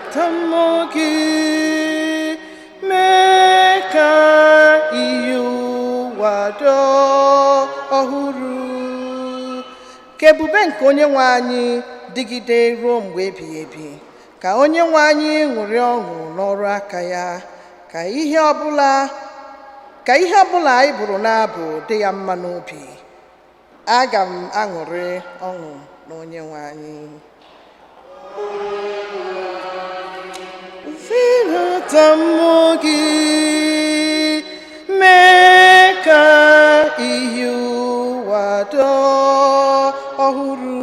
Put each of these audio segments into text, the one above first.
Zidata mmụọ gị, mee ka ihe ụwa dị ọhụrụ. Ka ebube nke Onye nwe anyị dịgide ruo mgbe ebighị ebi. Ka Onye nwe anyị ṅụrịa ọṅụ n'ọrụ aka ya. Ka ihe ọbụla anyị bụrụ n'abụ dị ya mma n'obi. Aga m aṅụrị ọṅụ n'Onye nwe anyị. Zidata mmụọ gị, mee ka ihe ụwa dị ọhụrụ.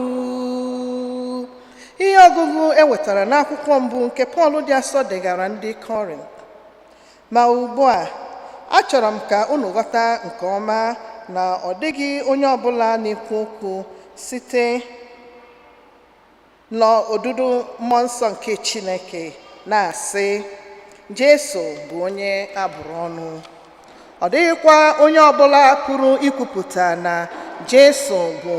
Ihe ọgụgụ e wetara n'akwụkwọ mbụ nke Pọl dị asọ degara ndị Kọrint. Ma ugbu a, achọrọ m ka unu ghọta nke ọma na ọ dịghị onye ọbụla na-ekwu okwu site n'odudu mmụọ nsọ nke Chineke na-asị, "Jesu bụ onye abụrụ ọnụ." Ọ dịghịkwa onye ọbụla pụrụ ikwupụta na Jesu bụ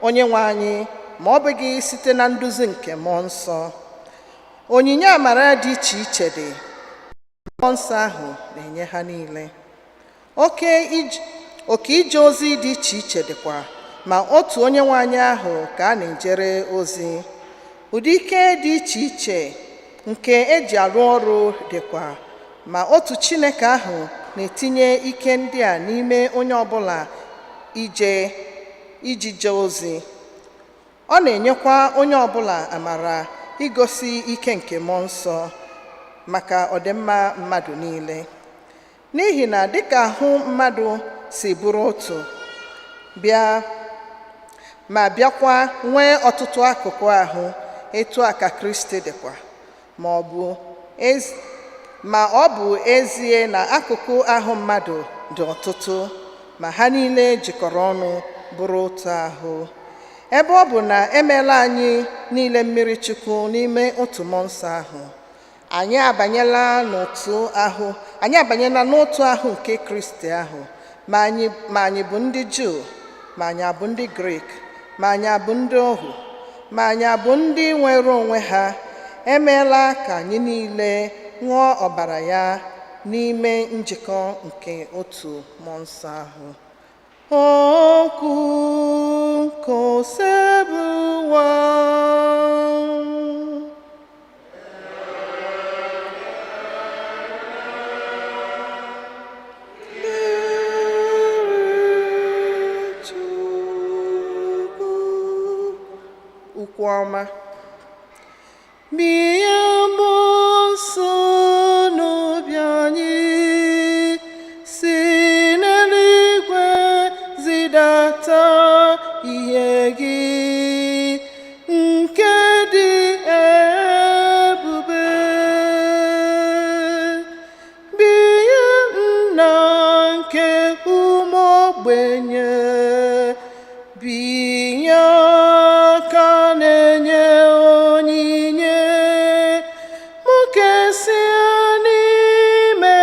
onye nwe anyị ma ọ bụghị site na nduzi nke mmụọ nsọ. Onyinye amara dị iche iche dị, mmụọ nsọ ahụ na-enye ha niile. Oke ije ozi dị iche iche dịkwa, ma otu onye nwe anyị ahụ ka a na-ejere ozi. Ụdị ike dị iche iche nke eji arụ ọrụ dịkwa, ma otu Chineke ahụ na-etinye ike ndị a n'ime onye ọbụla iji jee ozi. Ọ na-enyekwa onye ọbụla amara igosi ike nke mmụọ nsọ maka ọdịmma mmadụ niile. N'ihi na dịka ahụ mmadụ si bụrụ otu bịa ma bịakwa nwee ọtụtụ akụkụ ahụ, etu a ka Kristi dịkwa. Ma ọ bụ ezie na akụkụ ahụ mmadụ dị ọtụtụ, ma ha niile jikọrọ ọnụ bụrụ otu ahụ. Ebe ọ bụ na emeela anyị niile mmiri Chukwu n'ime otu mmụọ nsọ ahụ, anyị abanyela n'otu ahụ nke Kristi ahụ, ma anyị bụ ndị Juu, ma anyị abụ ndị Grik, ma anyị abụ ndị ohu, ma anyị abụ ndị nwere onwe ha, emeela ka anyị niile ṅụọ ọbara ya n'ime njikọ nke otu mmụọ nsọ ahụ. Okwu nke Osebụwa. Dịrị Chukwu. Ukwu ọma. Bịa, mmụọ nsọ, n'obi anyị, si n'eluigwe zidata ihe gị nke dị ebube. Bịa, nna nke ụmụ ogbenye, binye aka na-enye onyinye, mụkesia n'ime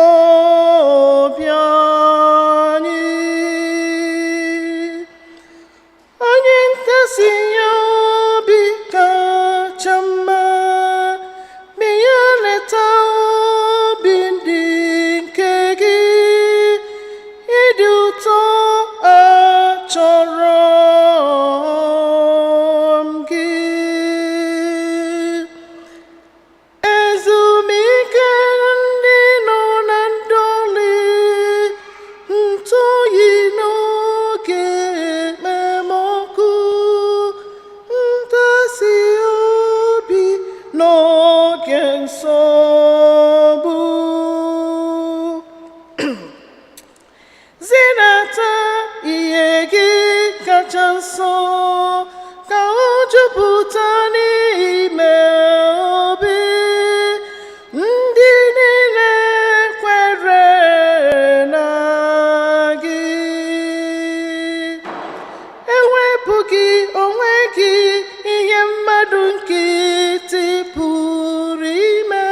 obi anyị. Onye nkasi obi kacha mma, bịa leta obi ndị nke gị. Ịdị ụtọ achọrọ m gị. Ezumike ndị nọ na ndọlị, ntụoyi n'oge ekpemọkụ, ntasi obi n'oge nsogbu. Zinata ihe gị kacha nsọ ka o jupụta n'ime obi ndị niile kwere na gị. Ewepụghị onwe gị, ihe mmadụ nkịtị pụrụ ime.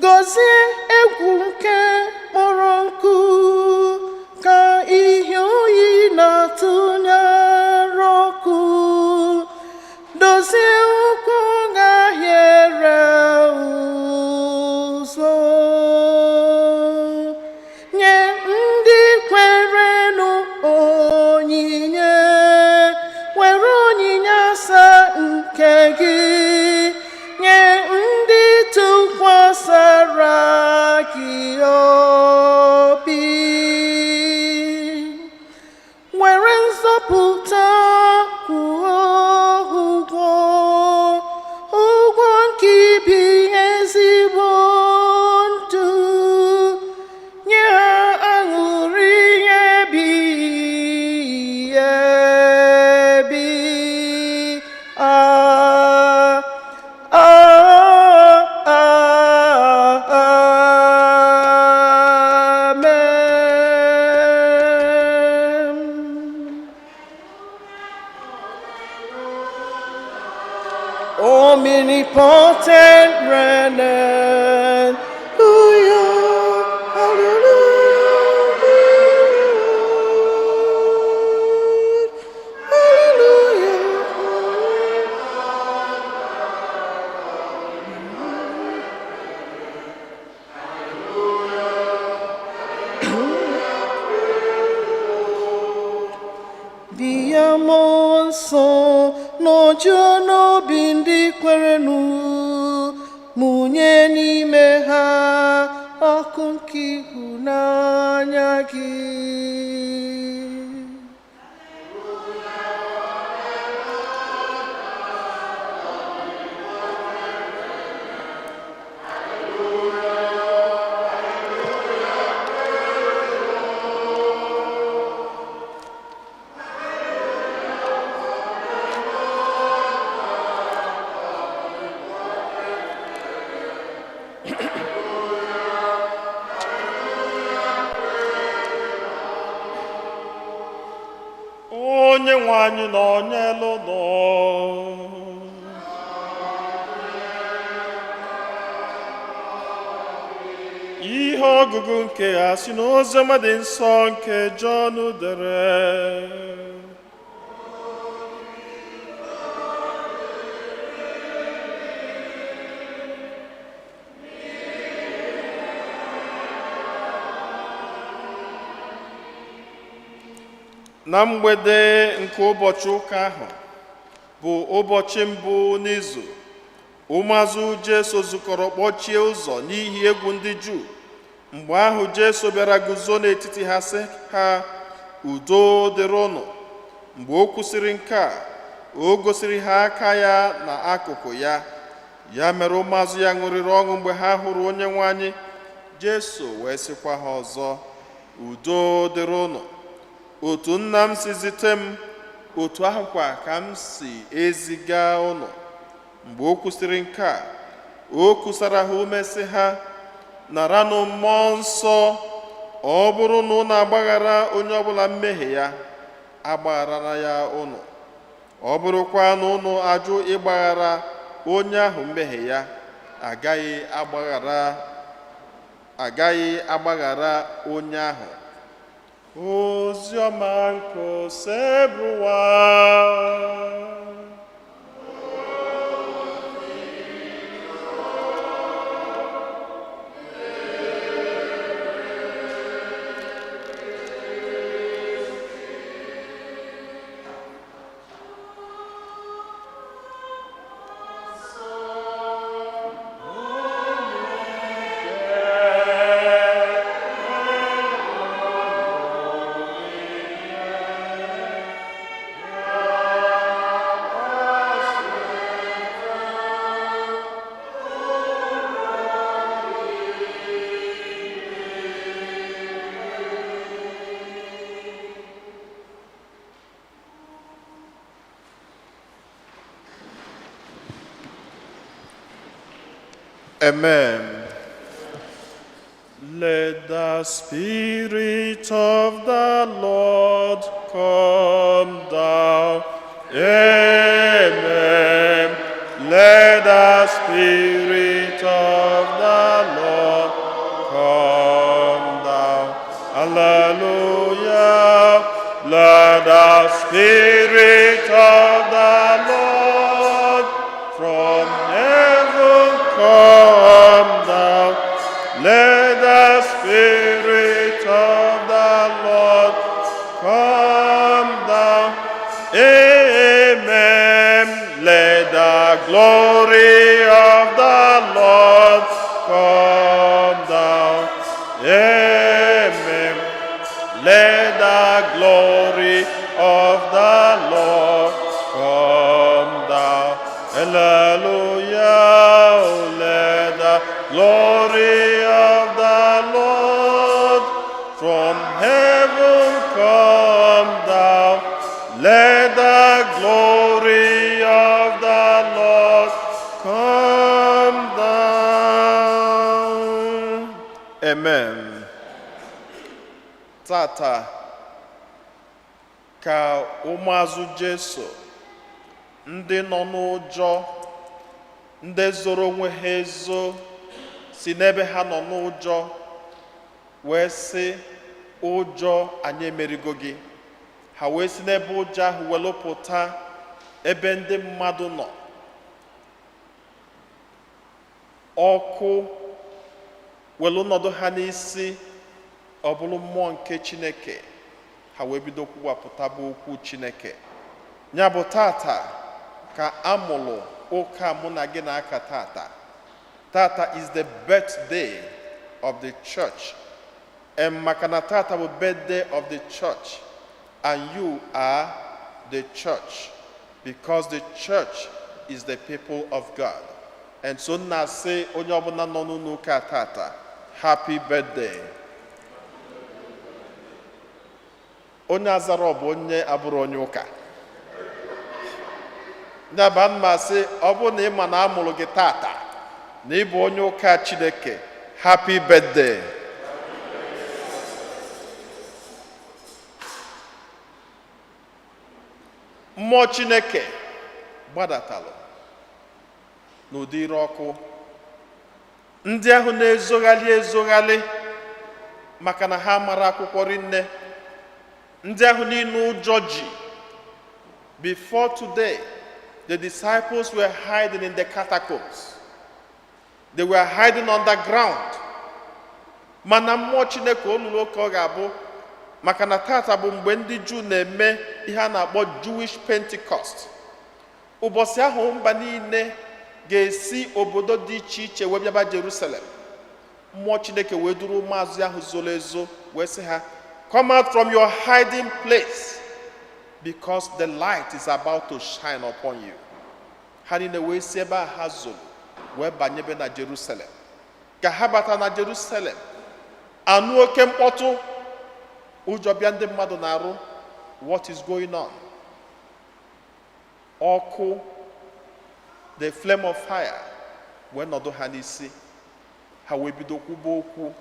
Gọzie egwu nke kpọrọ nkụ, ka ihe oyi na-atụnyere ọkụ. Dozie ụkwụ gahiere ụzọ. Nye ndị kwerenụ onyinye, were onyinye asa nke gị. Nye ndị tụkwasara gị obi. Were nzọpụta kwụọ ụgwọ, ụgwọ nke ibi ezigbo ndụ. Nye ha aṅụrị ebighị ebi. Ah, ah, ah, amen. Omnipotent reign. Hallelujah, hallelujah, hallelujah. Bịa, Mmụọ Nsọ, nọjuo n'obi ndị kwerenụ, mụnye n'ime ha ọkụ nke ịhụnanya gị. Onye nwe anyị nọ n'elu nọ. Ihe ọgụgụ nke a si n'Oziọma dị nsọ nke Jọn dere. Na mgbede nke ụbọchị ụka ahụ bụ ụbọchị mbụ n'izu, ụmụazụ Jesu zukọrọ kpọchie ụzọ n'ihi egwu ndị Juu. Mgbe ahụ, Jesu bịara guzo n'etiti ha, sị ha, "Udo dịrị ụnụ." Mgbe o kwusịrị nke a, o gosiri ha aka ya na akụkụ ya. Ya mere ụmụazụ ya ṅụrịrị ọṅụ mgbe ha hụrụ Onye nwe anyị. Jesu wee sịkwa ha ọzọ, "Udo dịrị ụnụ. Otu Nna m si zite m, otu ahụkwa ka m si eziga ụnụ." Mgbe o kwusịrị nke a, o kusara ha ume, sị ha, "Naranụ Mmụọ Nsọ. Ọ bụrụ na ụnụ agbaghara onye ọbụla mmehie ya, agbagharala ya ụnụ. Ọ bụrụkwa na ụnụ ajụ ịgbaghara onye ahụ mmehie ya, agaghị agbaghara onye ahụ." Oziọma nke Osebụrụwa. Amen. Let the Spirit of the Lord come down. Amen. Let the Spirit of the Lord Amen. Tata ka ụmụazụ Jesu, ndị nọ n'ụjọ, ndị zoro onwe ha ezo, si n'ebe ha nọ n'ụjọ wee sị, "Ụjọ, anyị emerigo gị." Ha wee si n'ebe ụjọ ahụ welụpụta ebe ndị mmadụ nọ. Ọkụ welu nọdụ ha n'isi, ọ bụrụ mmụọ nke Chineke. Ha wee bido kwuwapụtaba okwu Chineke. Ya bụ, tata ka a mụrụ ụka mụ na gị na-aka tata. Tata is the birthday of the church, and maka na tata bụ birthday of the church and you are the church, because the church is the people of God, and so nna asị onye ọbụla nọ n'ụlọ ụka tata, happy birthday. Onye azara ọ bụ onye abụrụ onye ụka. Ya bụ, ana m asị, ọ bụrụ na ị ma na a mụrụ gị tata, na ị bụ onye ụka Chineke, happy birthday. Mmụọ Chineke gbadatalụ n'ụdị ire ọkụ. Ndị ahụ na-ezoghalị ezoghalị maka na ha mara akwụkwọ rinne, ndị ahụ niile ụjọ ji. Before today, the disciples were hiding in the catacombs. They were hiding underground. Mana mmụọ Chineke olulu oke ọ ga-abụ, maka na tata bụ mgbe ndị Juu na-eme ihe a na-akpọ Jewish Pentecost, ụbọchị ahụ mba niile ga-esi obodo dị iche iche wee bịaba Jerusalem. Mmụọ Chineke wee duru ụmụazụ ahụ zoro ezo wee sị ha, "Come out from your hiding place, because the light is about to shine upon you." Ha niile wee si ebe a ha zoro wee banyebe na Jerusalem. Ka ha bata na Jerusalem, anụ oke mkpọtụ, ụjọ bịa ndị mmadụ na-arụ. What is going on? Ọkụ, the flame of fire, wee nọdụ ha n'isi. Ha wee bido kwuba okwu.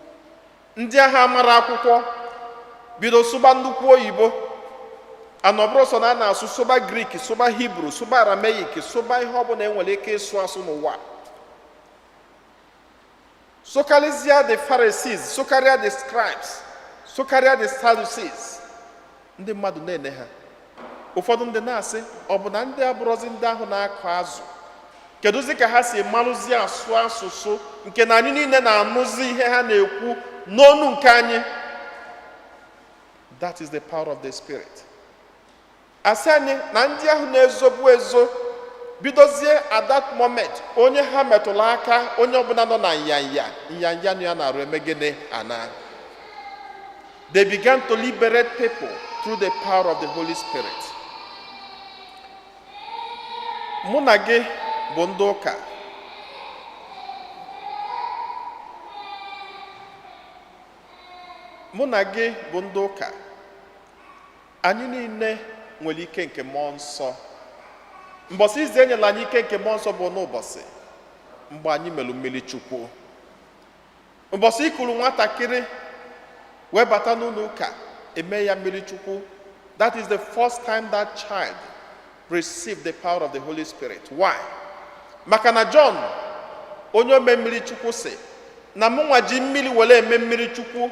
Ndị agha mara akwụkwọ bido sụba nnukwu oyibo. Ana ọ bụrụ sọ na a na-asụ, sụba Grik, sụba Hibru, sụba Aramaic, sụba ihe ọbụla enwere ike ịsụ asụ n'ụwa, sụkarịzịa the Pharisees, sụkarịa the scribes, sụkarịa the Sadducees. Ndị mmadụ na-ene ha. Ụfọdụ ndị na-asị, ọ bụ na ndị abụrụzi ndị ahụ na-akọ azụ, kedụzi ka ha si malụzi asụ asụsụ nke na anyị niile na-anụzi ihe ha na-ekwu n'onu nke anyị? That is the power of the Spirit. Asị anyị na ndị ahụ na-ezobu ezo bidozie at that moment, onye ha metụrụ aka, onye ọbụla nọ na nyanya nyanya nọ ya na-arụ eme gịnị? Ana they began to liberate people through the power of the Holy Spirit. Mụ na gị bụ ndị ụka. Mụ na gị bụ ndị ụka. Anyị niile nwere ike nke mmụọ nsọ. Mbọsị izi enyela anyị ike nke mmụọ nsọ bụ n'ụbọchị mgbe anyị melụ mmiri Chukwu. Mbọsị ikuru nwatakịrị wee bata n'ụlọ ụka, eme ya mmiri Chukwu, that is the first time that child received the power of the Holy Spirit. Why? Maka na John onye ome mmiri Chukwu si na mụnwa ji mmiri were eme mmiri Chukwu,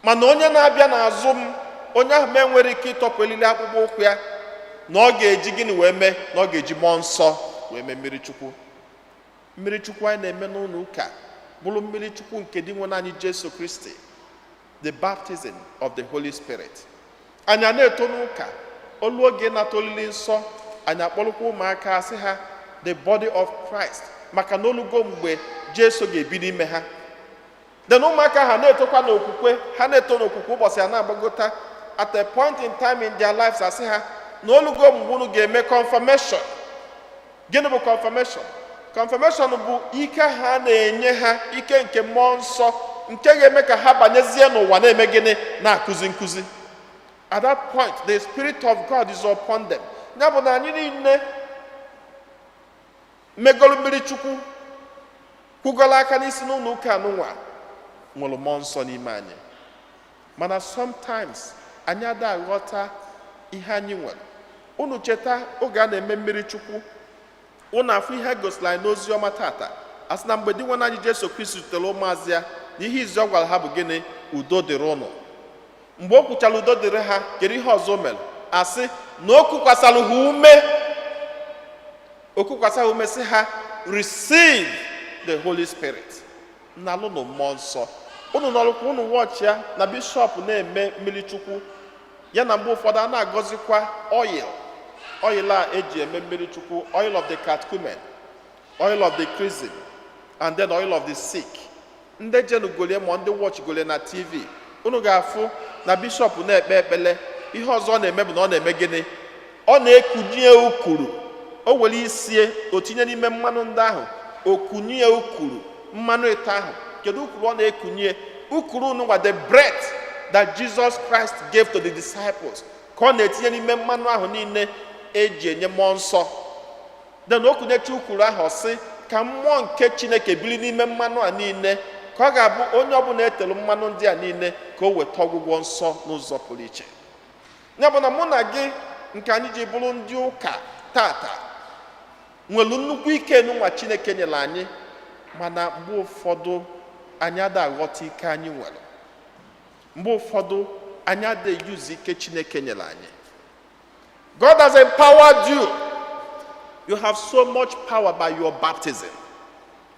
mana onye na-abịa n'azụ m, onye ahụ m enwere ike ịtọpụ elili akpụkpọ ụkwụ ya, na ọ ga-eji gịnị wee mee? Na ọ ga-eji mmụọ nsọ wee mee mmiri Chukwu. Mmiri Chukwu anyị na-eme n'ụlọ ụka bụrụ mmiri Chukwu nke dị nwe anyị Jesu Kristi, the baptism of the Holy Spirit. Anyị a na-eto n'ụka, olu oge nata olili nsọ, anyị akpọrọkwa ụmụaka, asị ha the body of Christ, maka na olugo mgbe Jesu ga-ebi n'ime ha. Then ụmụaka ha na-etokwa n'okwukwe, ha na-eto n'okwukwe, ụbọchị a na-agbagota. At a point in time in their lives, asị ha na olugo mgbe unu ga-eme confirmation. Gịnị bụ confirmation? Confirmation bụ ike ha na-enye ha, ike nke mmụọ nsọ nke ga-eme ka ha banyezie n'ụwa na-eme gịnị? Na-akụzi nkụzi. At that point, the Spirit of God is upon them. Ya bụ na anyị niile megolu mmiri Chukwu, kwugolo aka n'isi n'ụlọ ụka anụnwa, Nwere mmụọ nsọ n'ime anyị, mana sometimes anyị ada aghọta ihe anyị nwere. Unu cheta oge a na-eme mmiri Chukwu, unu afụ ihe gosiri anyị n'ozi ọma tata. A sị na mgbe di nwanne anyị Jesu Kristi zutere ụmụazị ya, na ihe izi ọ gwara ha bụ gịnị? Udo dịrị ụnụ. Mgbe o kwuchara udo dịrị ha, kedu ihe ọzọ o mere? Asị na o kukwasara ha ume, o kukwasa ha ume, sị ha, "Receive the Holy Spirit," nalụnụ mmụọ nsọ. Unu nọrụkwa, unu watch ya na bishọp na-eme mmiri Chukwu ya, na mgbe ụfọdụ a na-agọzikwa oil, oil a eji eme mmiri Chukwu, oil of the catechumen, oil of the chrism, and then oil of the sick. Ndị jenugolie ma ndị watch golie na TV, unu ga-afụ na bishọp na-ekpe ekpele, ihe ọzọ ọ na-eme bụ na ọ na-eme gịnị? Ọ na-ekunye ukuru. O were isie o tinye n'ime mmanụ ndị ahụ, o kunye ukuru mmanụ ite ahụ. Kedu ukuru ọ na-ekunye? Ukuru nụnwa, the breath that Jesus Christ gave to the disciples, ka ọ na-etinye n'ime mmanụ ahụ niile eji enye mmụọ nsọ. Then o kunyecha ukuru ahụ, ọ sị ka mmụọ nke Chineke biri n'ime mmanụ a niile, ka ọ ga-abụ onye ọbụla etelu mmanụ ndị a niile, ka o weta ọgwụgwọ nsọ n'ụzọ pụrụ iche. Ya bụ na mụ na gị nke anyị ji bụrụ ndị ụka tata nwere nnukwu ike nụnwa Chineke nyere anyị, mana mgbe ụfọdụ anyị ada aghọta ike anyị nwere. Mgbe ụfọdụ anyị ada eyuzu ike Chineke nyere anyị. God has empowered you. You have so much power by your baptism.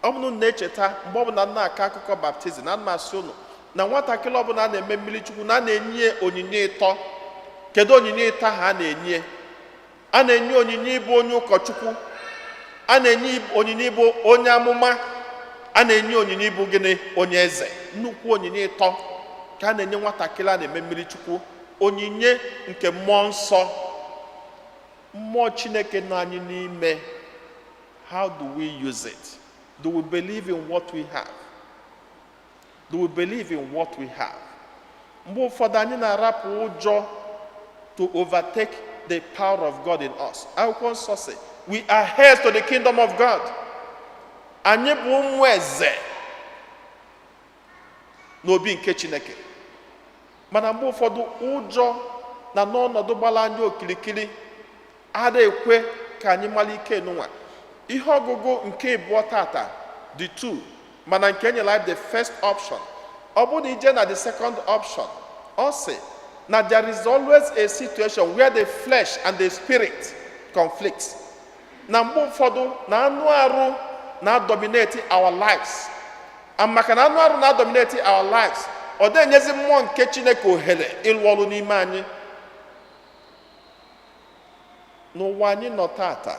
Ọ bụrụ na na-echeta, mgbe ọbụla m na-akọ akụkọ baptism, na mmasị ụnụ na nwatakịrị ọbụla a na-eme mmiri Chukwu na a na-enye onyinye ịtọ. Kedu onyinye ịtọ ahụ a na-enye? A na-enye onyinye ịbụ onye ụkọchukwu, a na-enye onyinye ịbụ onye amụma, a na-enye onyinye ịbụ gịnị? Onye eze. Nnukwu onyinye ịtọ ka a na-enye nwatakịrị a na-eme mmiri Chukwu. Onyinye nke mmụọ nsọ, mmụọ Chineke nọ anyị n'ime. How do we use it? Do we believe in what we have? Do we believe in what we have? Mgbe ụfọdụ anyị na-arapụ ụjọ to overtake the power of God in us. Akwụkwọ nsọ sị we are heirs to the kingdom of God. Anyị bụ ụmụ eze n'obi nke Chineke, mana mgbe ụfọdụ ụjọ na n'ọnọdụ gbara anyị okirikiri ada ekwe ka anyị mara ike nụnwa. Ihe ọgụgụ nke ịbụọ tata dị two, mana nke enyere anyị the first option. Ọ bụrụ na ije na the second option, ọ sị na there is always a situation where the flesh and the spirit conflict, na mgbe ụfọdụ na anụ arụ na-dominate our lives, and maka na anụ arụ na-dominate our lives, ọ na-enyezi mmụọ nke Chineke ohere ịlụ ọrụ n'ime anyị. N'ụwa anyị nọ tata,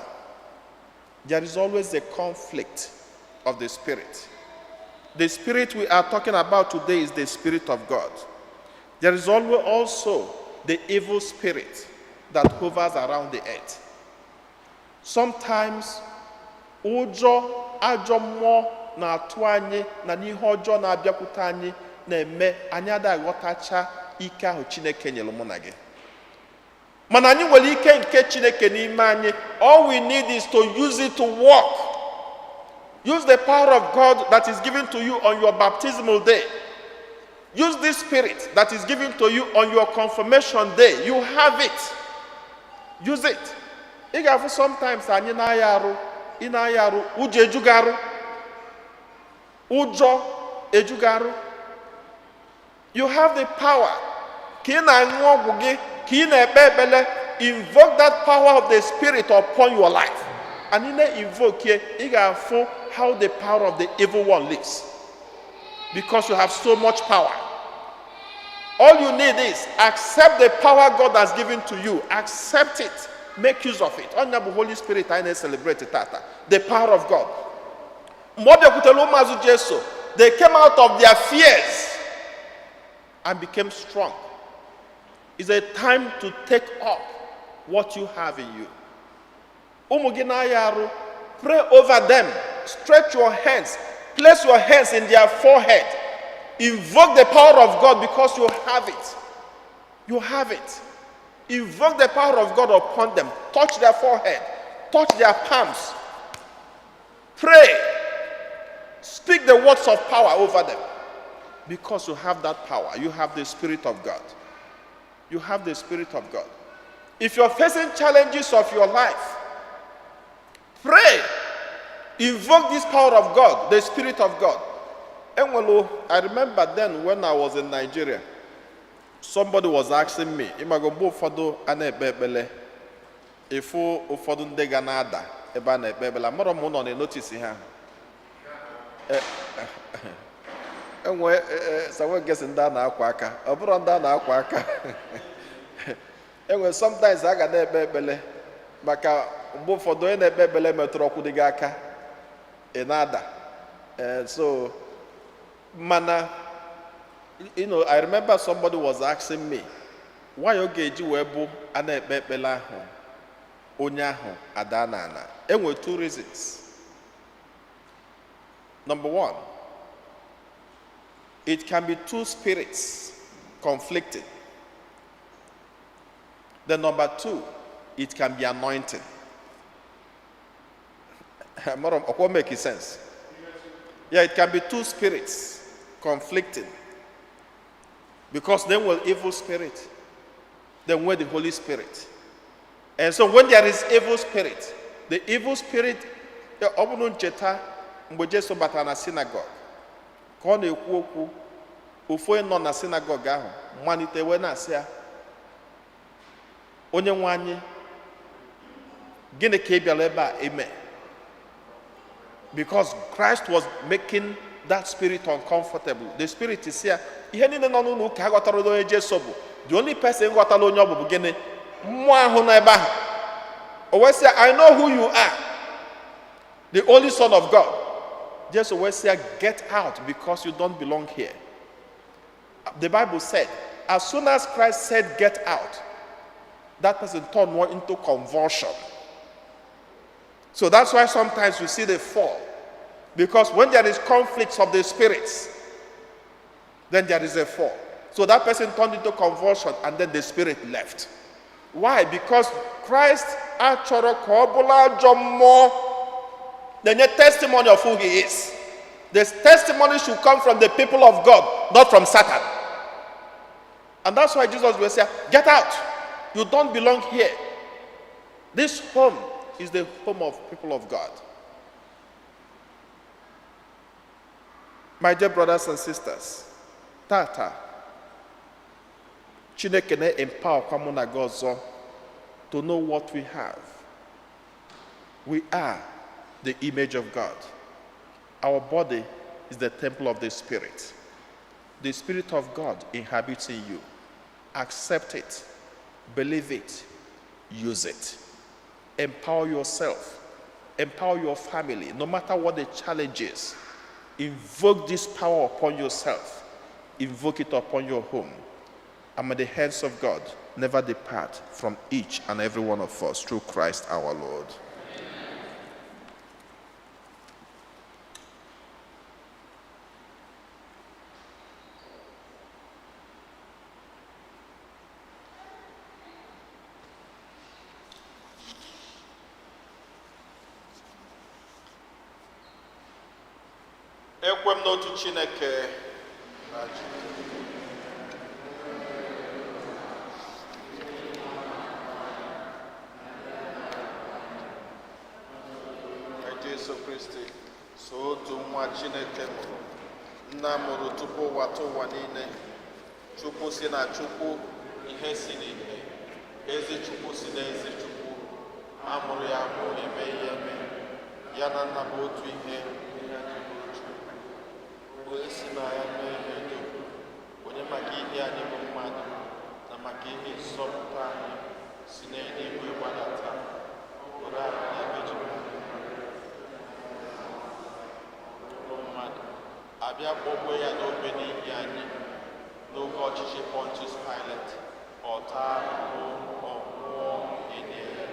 there is always a conflict of the spirit. The spirit we are talking about today is the Spirit of God. There is always also the evil spirit that hovers around the earth. Sometimes ụjọ ajọ mmụọ na-atụ anyị na n'ihe ọjọọ na-abịakwute anyị na-eme anyị ada aghọtacha ike ahụ Chineke nyere mụ na gị. Mana anyị nwere ike nke Chineke n'ime anyị. All we need is to use it to work. Use the power of God that is given to you on your baptismal day. Use this spirit that is given to you on your confirmation day. You have it, use it. Ị ga-afụ sometimes anyị na-aya arụ, ị na-aya arụ, ụjọ ejughị arụ, ụjọ ejughị arụ. You have the power. Ka ị na-aṅụ ọgwụ gị, ka ị na-ekpe ekpele, invoke that power of the spirit upon your life, and ị na-invoke ya, ị ga-afụ how the power of the evil one lives, because you have so much power. All you need is accept the power God has given to you. Accept it, make use of it. Ọnya bụ Holy Spirit anyị na-celebrate tata, the power of God. Mgbe ọ bịakwutere ụmụazụ Jesu, they came out of their fears and became strong. It's a time to take up what you have in you. Ụmụ gị na-aya arụ, pray over them. Stretch your hands, place your hands in their forehead, invoke the power of God, because you have it. You have it. Invoke the power of God upon them. Touch their forehead, touch their palms, pray, speak the words of power over them. Because you have that power. You have the Spirit of God. You have the Spirit of God. If you're facing challenges of your life, pray. Invoke this power of God, the Spirit of God. Enwelu, I remember then when I was in Nigeria, somebody was asking me, ịmago mgbe ụfọdụ a na-ekpe ekpele, ịfụ ụfọdụ ndị ga na-ada ebe a na-ekpe ekpele, amarọ m ụnọ na-enotice ha. Enwe sawe gesi ndị a na-akwa aka, ọ bụrụ ndị a na-akwa aka. Enwe sometimes a ga na-ekpe ekpele maka mgbe ụfọdụ onye na-ekpe ekpele metụrụ ọkwụ dị gị aka, ị na-ada. So mana I remember somebody was asking me why ọ ga-eji wee bụ a na-ekpe ekpele ahụ onye ahụ ada n'ala. Enwe two reasons. Number one, it can be two spirits conflicting. Then number two, it can be anointing. Ọkwa make sense? Yeah, it can be two spirits conflicting. Because then will evil spirit, then with the Holy Spirit. And so when there is evil spirit, the evil spirit, ọ bụrụ ncheta mgbe Jesu batara na synagogue, ka ọ na-ekwu okwu, ofu onye nọ na synagogue ahụ malite wee na-asị ya, "Onye nwe anyị, gịnị ka ị bịara ebe a ime?" Because Christ was making that spirit uncomfortable. The spirit is here. Ihe niile nọ n'ụlọ ụka aghọtara onye Jesu bụ. The only person ghọtara onye ọ bụ bụ gịnị? Mmụọ ahụ nọ ebe ahụ. O wee sị, "I know who you are, the only Son of God." Jesu wee sị, "Get out, because you don't belong here." The Bible said, as soon as Christ said, "Get out," that person turned more into convulsion. So that's why sometimes you see the fall. Because when there is conflicts of the spirits, then there is a fall. So that person turned into convulsion and then the spirit left. Why? Because Christ achọrọ ka ọ bụrụ ajọ mmụọ na-enye testimony of who he is. This testimony should come from the people of God, not from Satan. And that's why Jesus will say, "Get out. You don't belong here. This home is the home of people of God." My dear brothers and sisters, tata, Chineke na-empower kwa mụ na gị ọzọ to know what we have. We are the image of God. Our body is the temple of the Spirit. The Spirit of God inhabits in you. Accept it, believe it, use it. Empower yourself, empower your family, no matter what the challenge is. Invoke this power upon yourself, invoke it upon your home. And may the hands of God never depart from each and every one of us through Christ our Lord. Ekwe m n'otu Chineke na Chineke. Na Jesu Kristi so otu nwa Chineke mụrụ, nna mụrụ tupu ụwa tụ ụwa niile, Chukwu si na Chukwu, ihe si n'ihe, ezi Chukwu si na ezi Chukwu, amụrụ ya amụ, eme ihe eme, ya na nna bụ otu ihe, ihe anyị bụ Chukwu, onye si na ya mee ihe dum, onye maka ihe anyị bụ mmadụ na maka ihe nzọpụta anyị si n'eluigwe gbadata, were ahụ na Virgin bụ mmadụ, abịa kpọgbuo ya n'obe n'ihi anyị. N'oge ọchịchị Pontius Pilate, ọ taa ahụhụ, ọ nwụọ, enye ya.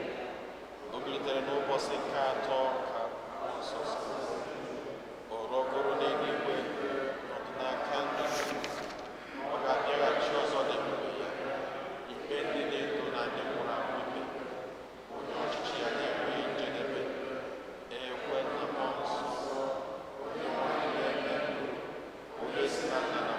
O bilitere n'ụbọchị nke atọ ka Mmụọ Nsọ si, ọ rọgoro n'eluigwe, nọdụ n'aka nri Chukwu. Ọ ga-abịaghachi ọzọ n'ebube ya ikpe ndị na-eto na ndị nwụrụ anwụ ikpe, onye ọchịchị ya na-enweghị njedebe. Ekwe na Mmụọ Nsọ, onye nwe anyị na-eme, onye si na Nna na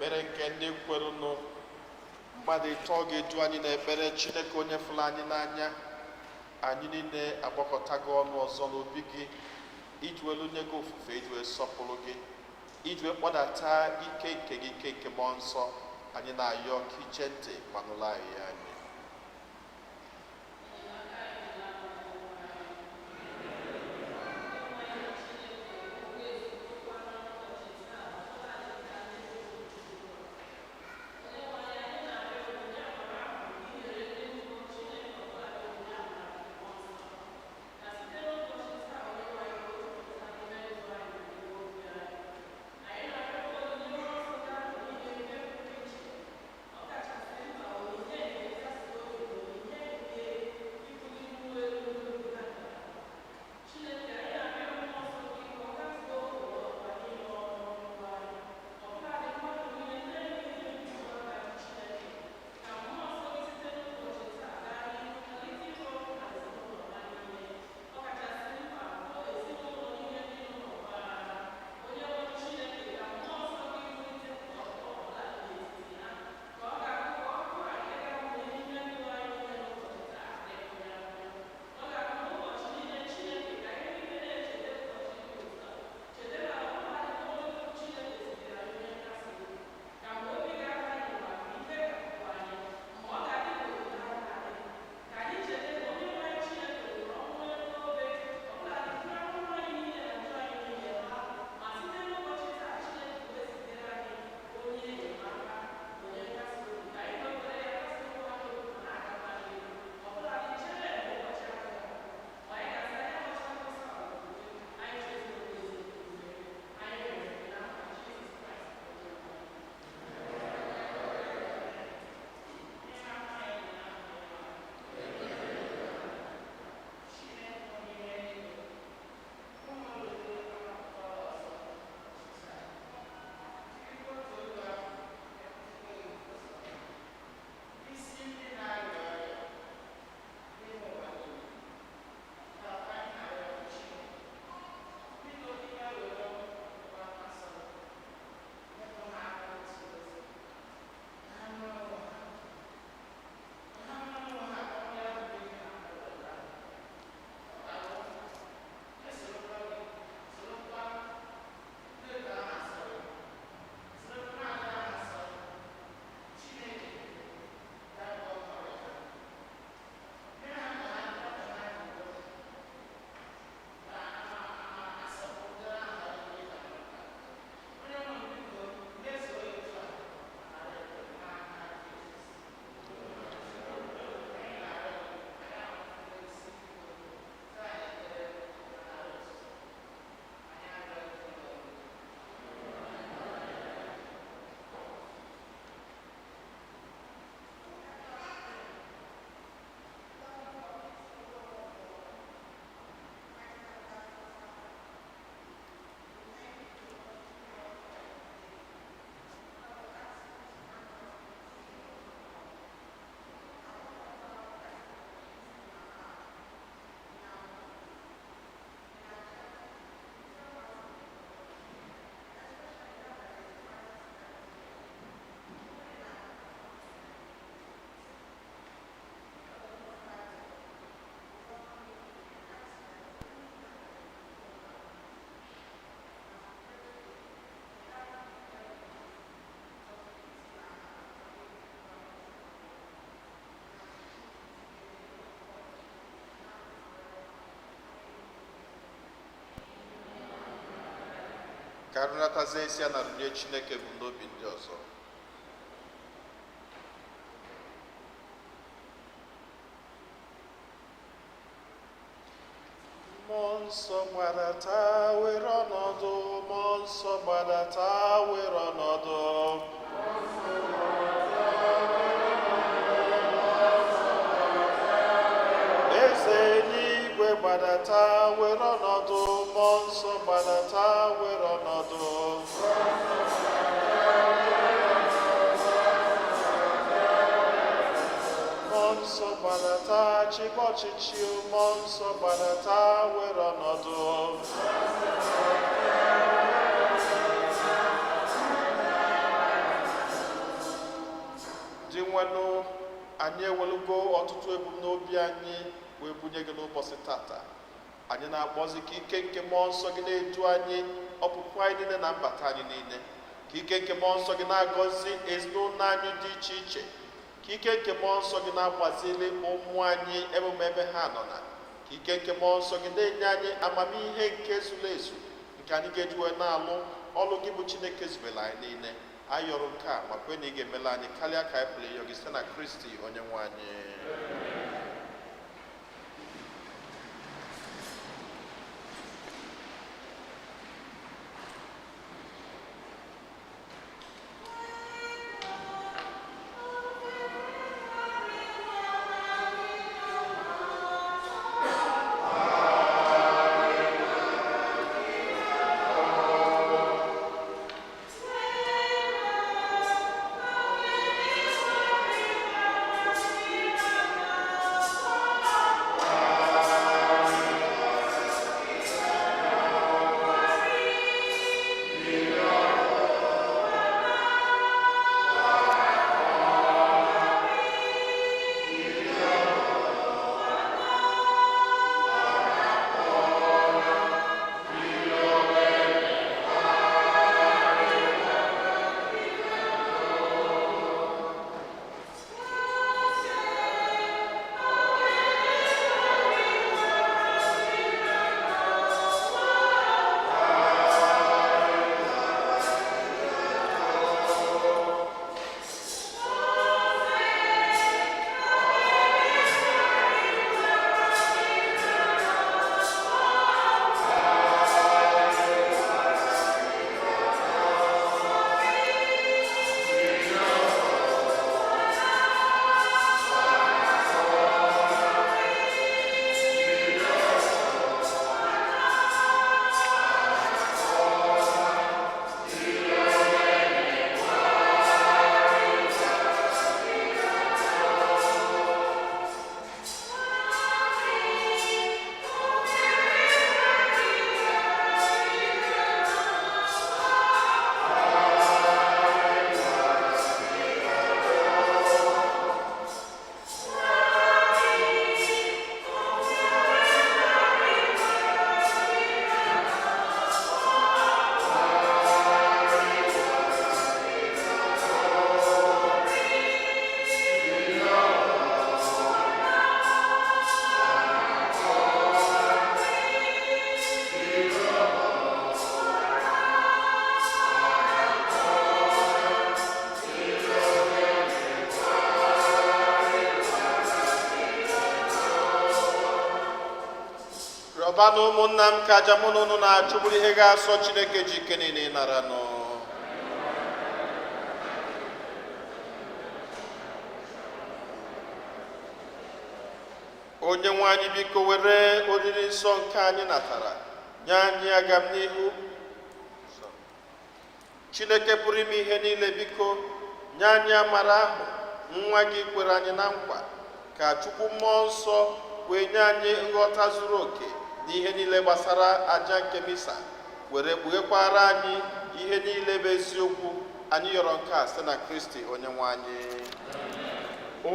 Ekpere nke ndị kwerụnụ. Mmadụ ịtọ ga-edu anyị n'ekpere. Chineke onye fụrụ anyị n'anya, anyị niile agbakọtago ọnụ ọzọ n'obi gị iji welu nye gị ofufe, iji wee sọpụrụ gị, iji wee kpọdata ike nke gị, ike nke mmụọ nsọ. Anyị na-ayọ ka iche ntị ma nụrụ anyị anyị. Ka arụnatazie isi a na rụnye Chineke bụ n'obi ndị ọzọ. Mmụọ nsọ gbadata were ọnọdụ, mmụọ nsọ gbadata were ọnọdụ. Eze eluigwe gbadata were ọnọdụ, mmụọ nsọ gbadata were ọnọdụ. Mmụọ nsọ gbadata chịkwa ọchịchị, mmụọ nsọ gbadata were ọnọdụ. Dinwenụ, anyị ewelugo ọtụtụ ebumnobi anyị wee bunye gị n'ụbọchị tata. Anyị na-akpọzi ka ike nke mmụọ nsọ gị na-edu anyị ọpụpụ anyị niile na mbata anyị niile, ka ike nke mmụọ nsọ gị na-agọzi ezinụlọ anyị dị iche iche, ka ike nke mmụọ nsọ gị na-agbazili ụmụ anyị emume ebe ha nọ, na ka ike nke mmụọ nsọ gị na-enye anyị amamihe nke zuru ezu nke anyị ga-eji wee na-alụ ọlụ gị bụ Chineke zubere anyị niile. Anyị yọrọ nke a ma kwe na ị ga-emela anyị karịa ka anyị pụrụ ịyọ gị, site na Kristi onye nwe anyị. Rịọba na ụmụnna m ka aja mụ na unu na-achụ bụrụ ihe ga-asọ Chineke ji ike niile ịnara nụ. Onye nwe anyị, biko were oriri nsọ nke anyị natara nye anyị agam n'ihu. Chineke pụrụ ime ihe niile, biko nye anyị amara ahụ nwa gị kwere anyị na nkwa, ka Chukwu mmụọ nsọ wee nye anyị nghọta zuru oke n'ihe niile gbasara aja nke misa, were kpughekwara anyị ihe niile bụ eziokwu. Anyị yọrọ nke a site na Kristi onye nwe anyị.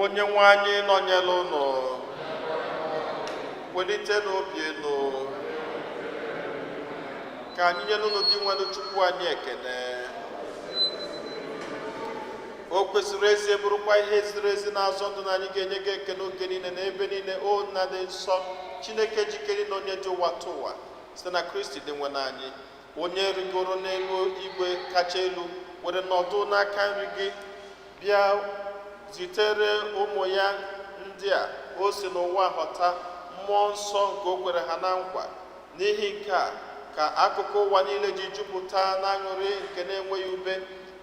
Onye nwe anyị nọnyere ụnụ. Welite n'obi elu. Ka anyị nye n'ụlọ Dinwenụ Chukwu anyị ekene. O kwesịrị ezie, bụrụkwa ihe ziri ezi na-azọ ndụ, na anyị ga-enye gị ekene oge niile na ebe niile, o Nna dị nsọ, Chineke jikere na onye dị ụwa tụ ụwa, site na Kristi Dinwenụ anyị, onye rigoro n'elu igwe kacha elu were nọdụ n'aka nri gị, bịa zitere ụmụ ya ndị a o si n'ụwa ghọta mmụọ nsọ nke o kwere ha na nkwa. N'ihi nke a ka akụkụ ụwa niile ji jupụta n'aṅụrị nke na-enweghị ube.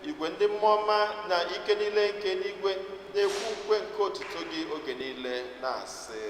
Igwe ndị mmụọ ọma na ike niile nke n'igwe na-ekwu ukwe nke otuto gị oge niile, na-asị: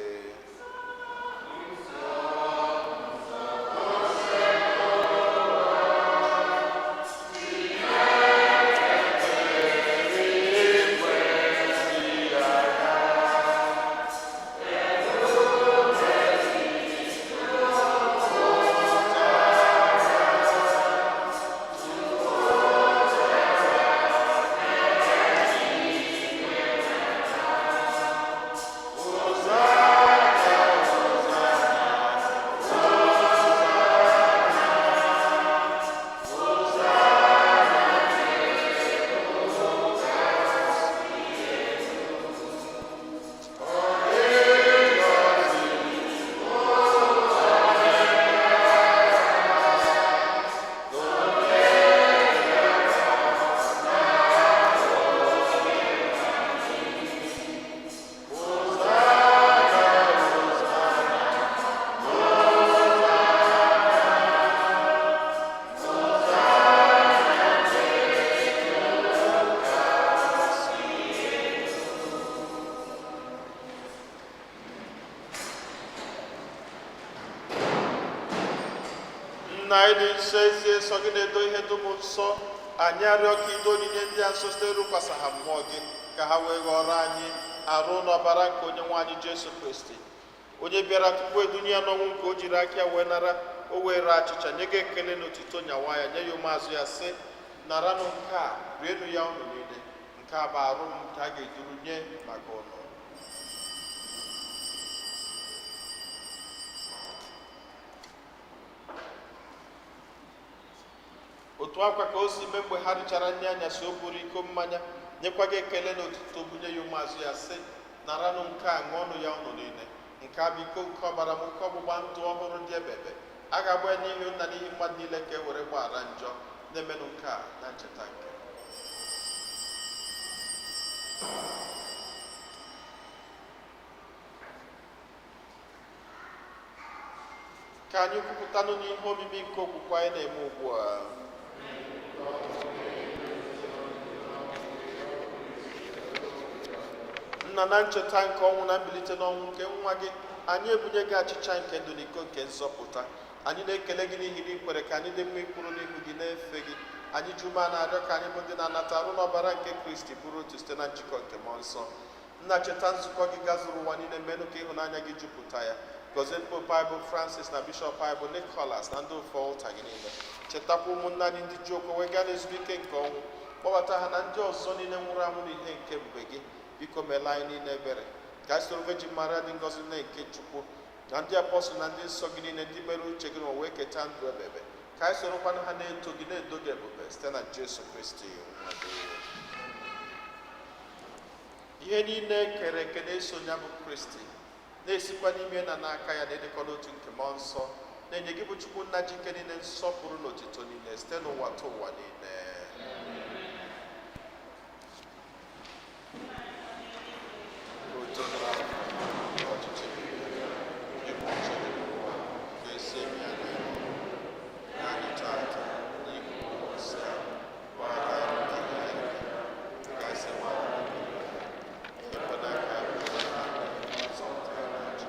Nna anyị dị nsọ, ezie nsọ gị na-edo ihe dum nsọ. Anyị arịọ ka ido onyinye ndị a nsọ site rụkwasa ha mmụọ gị, ka ha wee ghọrọ anyị arụ na ọbara nke onye nwe anyị Jesu Kristi, onye bịara tupu edunye ya n'ọnwụ nke o jiri aka ya wee nara. O were achịcha nye gị ekele na otuto, nyawa ya, nye ya ụmụazụ ya, sị: "Naranụ nke a, rienụ ya unu niile. Nke a bụ arụ m nke a ga-eduru nye maka unu." Otu akwa ka o si mee mgbe ha richara nri anyasị, o buru iko mmanya, nyekwa gị ekele na otuto, bunye ya ụmụazụ ya, sị: "Naranụ nke a, ṅụọnụ ya unu niile. Nke a bụ iko nke ọbara m, nke ọgbụgba ndụ ọhụrụ dị ebebe. A ga-agba ya n'ihi nna, n'ihi mmadụ niile, ka e were gbaghara njọ. Na-emenụ nke a na ncheta nke." Ka anyị kwupụtanụ n'ihe omimi nke okwukwe anyị na-eme ugbu a. Nna, na ncheta nke ọnwụ na mbilite n'ọnwụ nke nwa gị, anyị ebunye gị achịcha nke ndụ na iko nke nzọpụta. Anyị na-ekele gị n'ihi na ị kwere ka anyị dị mma ikwuru n'ihu gị na-efe gị. Anyị ji ume a na-arịọ ka anyị bụ ndị na-anata arụ n'ọbara nke Kristi bụrụ otu site na njikọ nke mmụọ nsọ. Nna, cheta nzukọ gị gazuru ụwa niile, menụ ka ịhụnanya gị jupụta ya. Gọzie Pope anyị bụ Francis na Bishọp anyị bụ Nicholas na ndị ofe ọlta gị niile. Chetakwa ụmụnne anyị ndị ji okwe wee gaa n'ezumike nke ọnwụ. Kpọbata ha na ndị ọzọ niile nwụrụ anwụ n'ihe nke ebube gị. Biko meela anyị niile ebere, ka anyị soro Virgin Maria dị ngọzi, nne nke Chukwu, na ndị apọstụl na ndị nsọ gị niile, ndị mere uche gị ma wee keta ndụ ebebe, ka anyị sorokwanụ ha na-eto gị, na-edo gị ebube, site na Jesu Kristi nwa gị. Ihe niile kere eke na-eso ya bụ Kristi, na-esikwa n'ime na n'aka ya, na-edekọ n'otu nke mmụọ nsọ, na-enye gị bụ Chukwu nna ji ike niile nsọpụrụ na otito niile site n'ụwa ta ụwa niile. Udo dịrị ọchịchị gị, ịbụ uche gị n'ụwa ka esi eme ya n'elu. Nye anyị tata n'ihi ụbọchị a, gbaghara anyị mmehie anyị ka anyị si gbaghara ndị ekwela ka zọpụta anyị.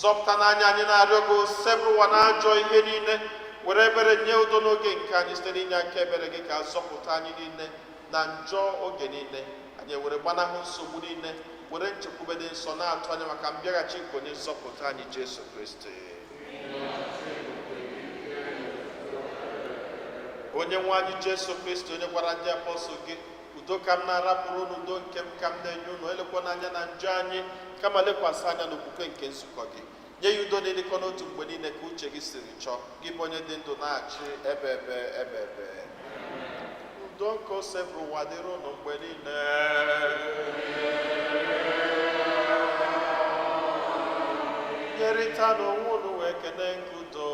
Zọpụta n'anya, anyị na-arịọ gị, osebụrụ ụwa na ajọ ihe niile, were ebere nye udo n'oge nke anyị. Site n'inye aka ebere gị, ka zọpụta anyị niile na njọ oge niile, anyị were gbanahụ nsogbu niile, were nchekwube dị nsọ na-atụ anya maka mbịaghachi nke onye nzọpụta anyị Jesu Kristi. Onye nwe anyị Jesu Kristi, onye gwara ndị apọstụl gị, "Udo ka m na-arapụrụ unu, udo nke m ka m na-enye unu," elekwana anya na njọ anyị, kama lekwasị anya n'okwukwe nke nzukọ gị, nye ya udo na-edịkọ n'otu mgbe niile ka uche gị siri chọọ, gị bụ onye dị ndụ na-achị ebe ebe ebe ebe. Udo nke osebụrụ ụwa dịrị unu mgbe niile. Nyerịta n'onwe unu wee kene nke udo.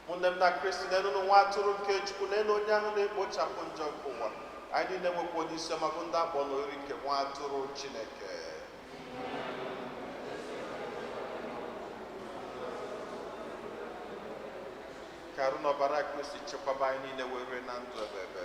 Ụmụnne m na Kristi, n'elu nwa atụrụ nke Chukwu, n'elu onye ahụ na-ekpochapụ njọ nke ụwa. Anyị niile nwekwa onye isi ọma bụ ndị akpọ n'oriri nke nwa atụrụ Chineke. Ka arụ na ọbara Kristi chekwaba anyị niile were na ndụ ebebe.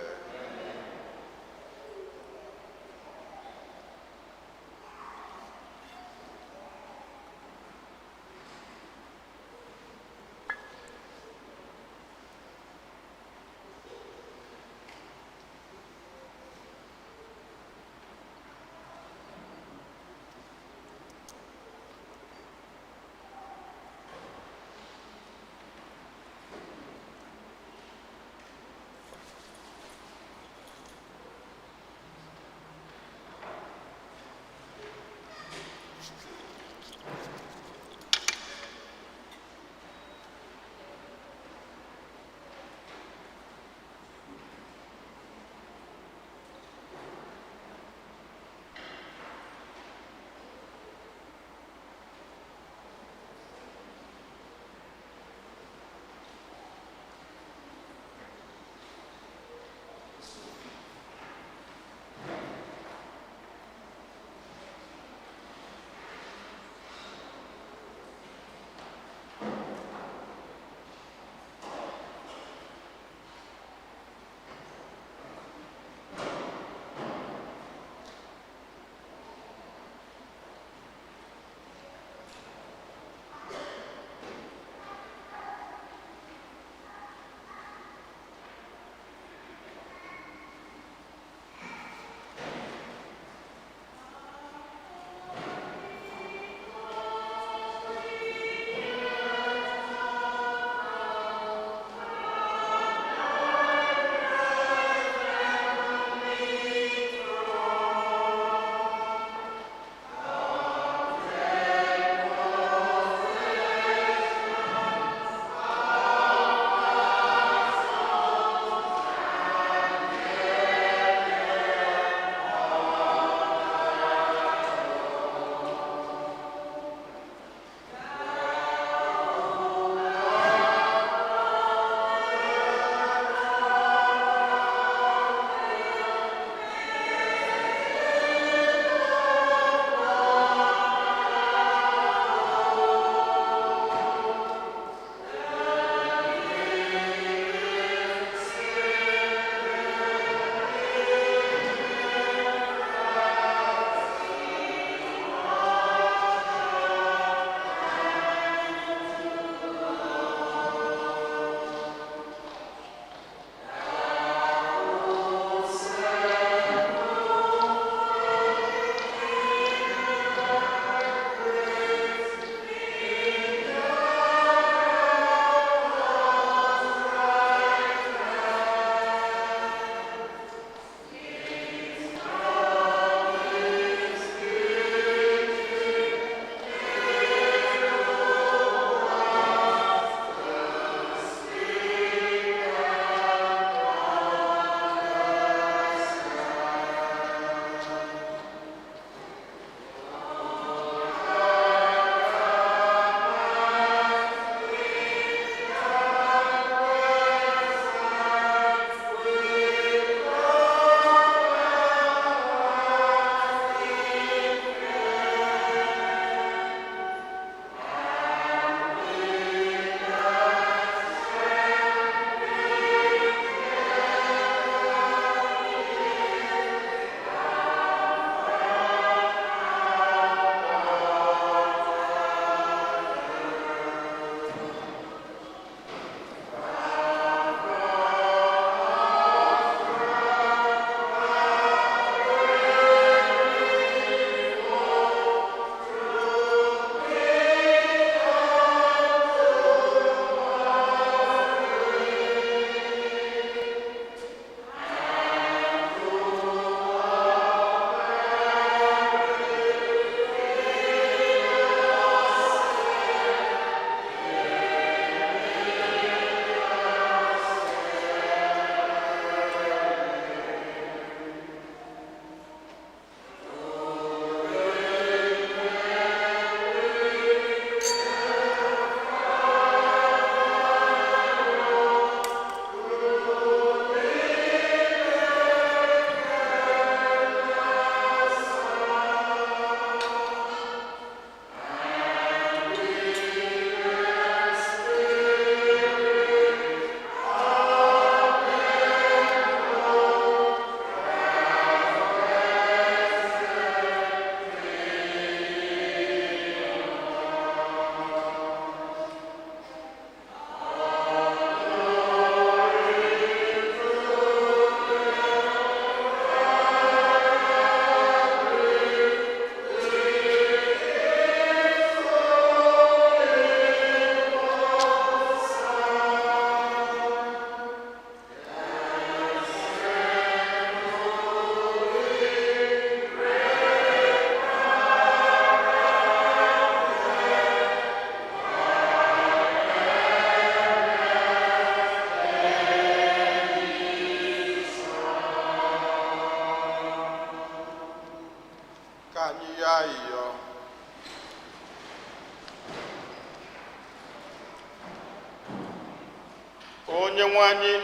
Onye nwe anyị,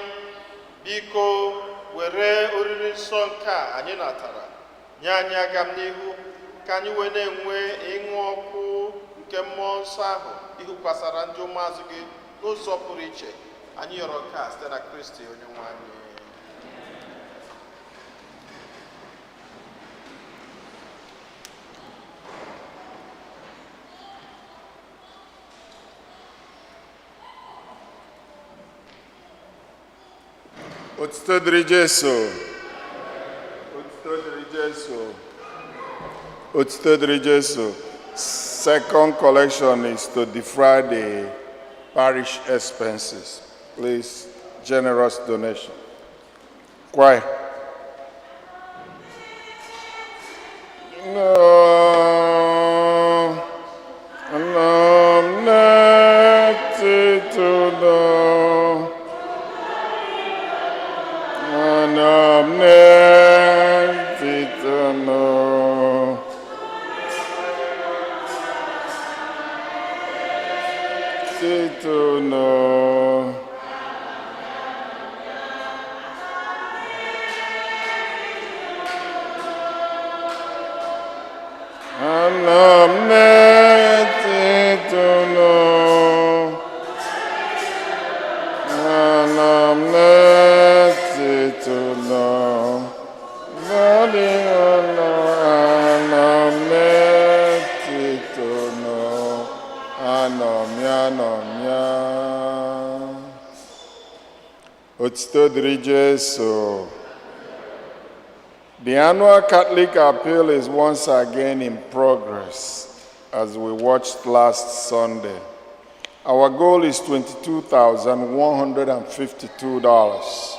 biko were oriri nsọ nke a anyị natara nye anyị aga m n'ihu ka anyị wee na-enwe ịṅụ ọkụ nke mmụọ nsọ ahụ ihukwasara ndị ụmụazụ gị n'ụzọ pụrụ iche. Anyị yọrọ nke a site na Kristi onye nwe anyị. Otuto dịrị Jesu. Otuto dịrị Jesu. Otuto dịrị Jesu. Second collection is to defray the parish expenses. Please, generous donation. Choir. No, no, no, no. Anamne titano. Titano. Anamne titano. Anamne titano. Valiano anamne titano. Anomia anomia. Otito dịrị Jesu. The annual Catholic Appeal is once again in progress, as we watched last Sunday. Our goal is $22,152.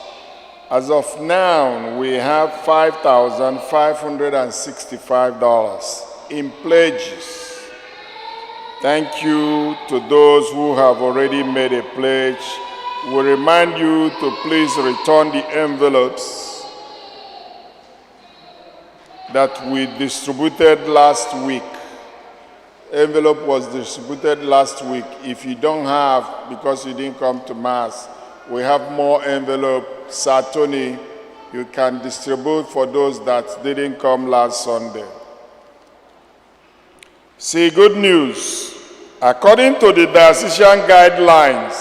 As of now, we have $5,565 in pledges. Thank you to those who have already made a pledge. We remind you to please return the envelopes that we distributed last week. Envelope was distributed last week. If you don't have, because you didn't come to Mass, we have more envelope. Sir Tony, you can distribute for those that didn't come last Sunday. See, good news. According to the diocesan guidelines,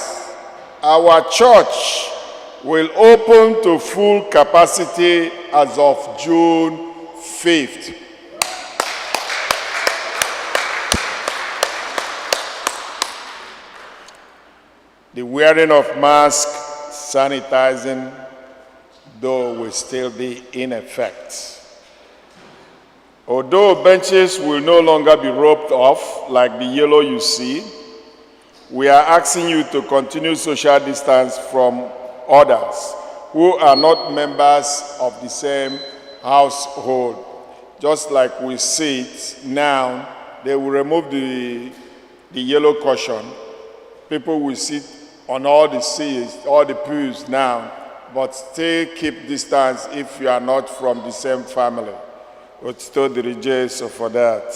our church will open to full capacity as of June 5th. The wearing of masks, sanitizing, though, will still be in effect. Although benches will no longer be roped off like the yellow you see, we are asking you to continue social distance from others who are not members of the same household. Just like we see it now, they will remove the yellow cushion. People will sit on all the seats, all the pews now, but still keep distance if you are not from the same family. Otito dịrị Jesu for that.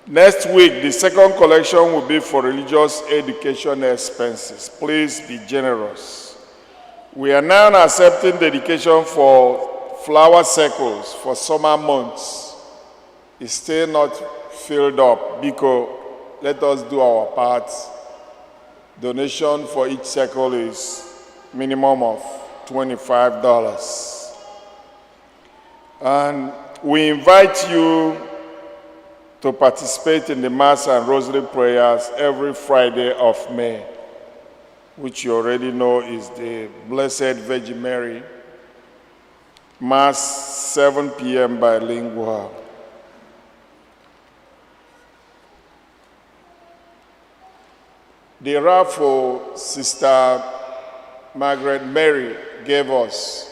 Next week, the second collection will be for religious education expenses. Please be generous. We are now accepting dedication for flower circles for summer months. It's still not filled up because let us do our part. Donation for each circle is minimum of $25. And we invite you to participate in the Mass and Rosary prayers every Friday of May, which you already know is the Blessed Virgin Mary Mass, 7 p.m. bilingual. The raffle Sister Margaret Mary gave us.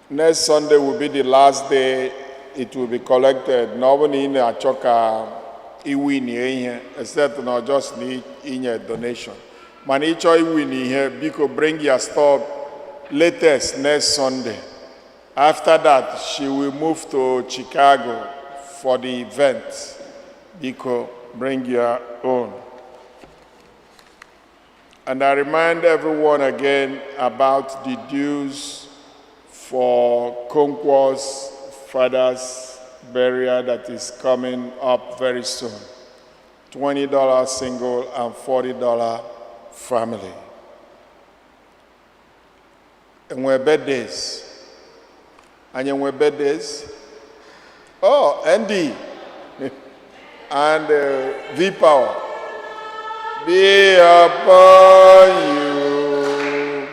Next Sunday will be the last day it will be collected. Na ọ bụ na ị na-achọ ka iwin ihe, except na just na inye donation. Mana ịchọ iwin ihe, biko bring your stuff latest next Sunday. After that, she will move to Chicago for the event. Biko, bring your own. And I remind everyone again about the dues for Okonkwo's father's burial that is coming up very soon. $20 single and $40 family. Enwe birthdays. Anyị enwe birthdays? Oh, Andy and V Power. Be upon you.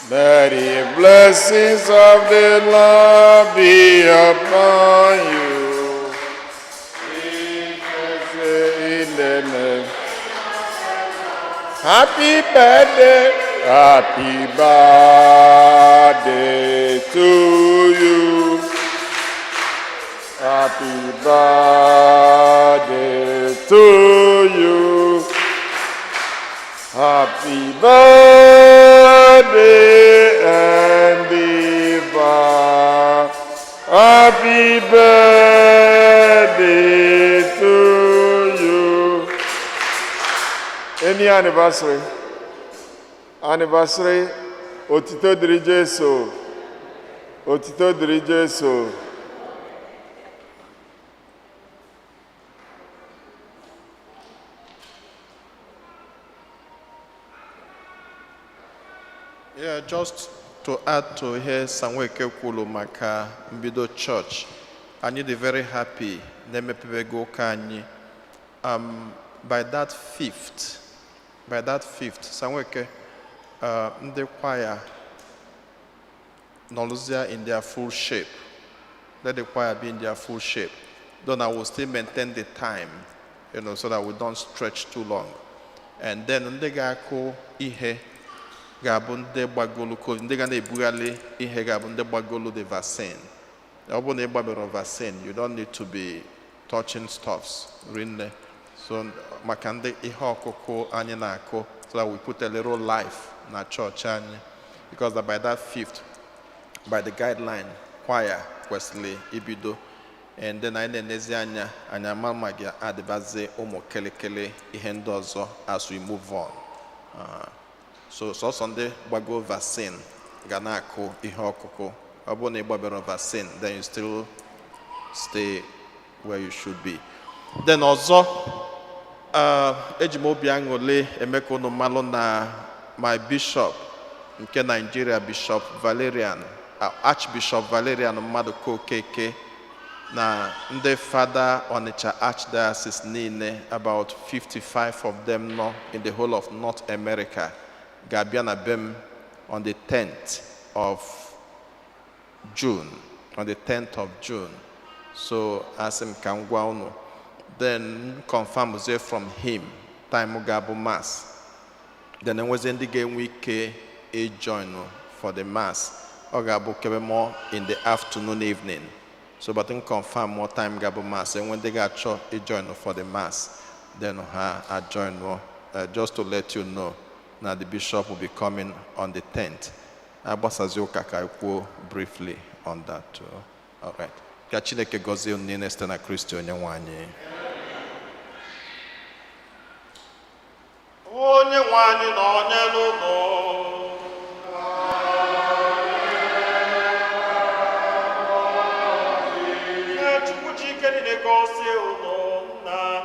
May the blessings of the Lord be upon you. In the name. Happy birthday, happy birthday to you. Happy birthday to you. Happy birthday, Andy Barr. Happy birthday to you. Any anniversary? Anniversary? Otito dịrị Jesu. Otito dịrị Jesu. Yeah, just to add to ihe Sanweke kwuru maka mbido church, anyị dị very happy na-emepebego ụka anyị. By that fifth, Sanweke, ndị choir nọrụzie in their full shape. Let the choir be in their full shape. Though I will still maintain the time, so that we don't stretch too long. And then ndị ga-akụ ihe ga-abụ ndị gbagolu COVID, ndị ga na-ebugharị ihe ga-abụ ndị gbagolu the vaccine. Ọ bụrụ na ị gbabere vaccine, you don't need to be touching stuffs rinne. So maka ndị ihe ọkụkụ anyị na-akụ, so that we put a little life na church anyị, because that by that fifth, by the guideline, choir kwesịrị ibido. And then anyị na-enezi anya, anyị ama ma ga-adịbazi ụmụ kịlịkịlị ihe ndị ọzọ as we move on. So sọsọ ndị gbago vaccine ga na-akụ ihe ọkụkụ. Ọ bụrụ na ị gbabere vaccine, then you still stay where you should be. Then ọzọ, eji m obi aṅụrị eme ka unu malụ na my bishop nke Nigeria, Bishop Valerian, Archbishop Valerian Mmadụ Okeke, na ndị fada Onitsha Archdiocese niile, about 55 of them nọ in the whole of North America, ga-abịa na be m on the 10th of June, on the 10th of June. So asị m ka m gwa unu, then confirm zie from him time ga-abụ mass. Then enwezi ndị ga-enwe ike join for the mass, ọ ga-abụ kebe more in the afternoon, evening. So but m confirm more time ga-abụ mass, enwe ndị ga-achọ join for the mass, then ha ajoin. Just to let you know na the bishop will be coming on the 10th. Agbasazi ụka ka anyị kwuo briefly on that too. All right. Ka Chineke gọzie unu niile site na Kristi onye nwe anyị. Onye nwe anyị na onye n'ụlọ. Ka Chukwu ji ike niile gọzie unu, Nna.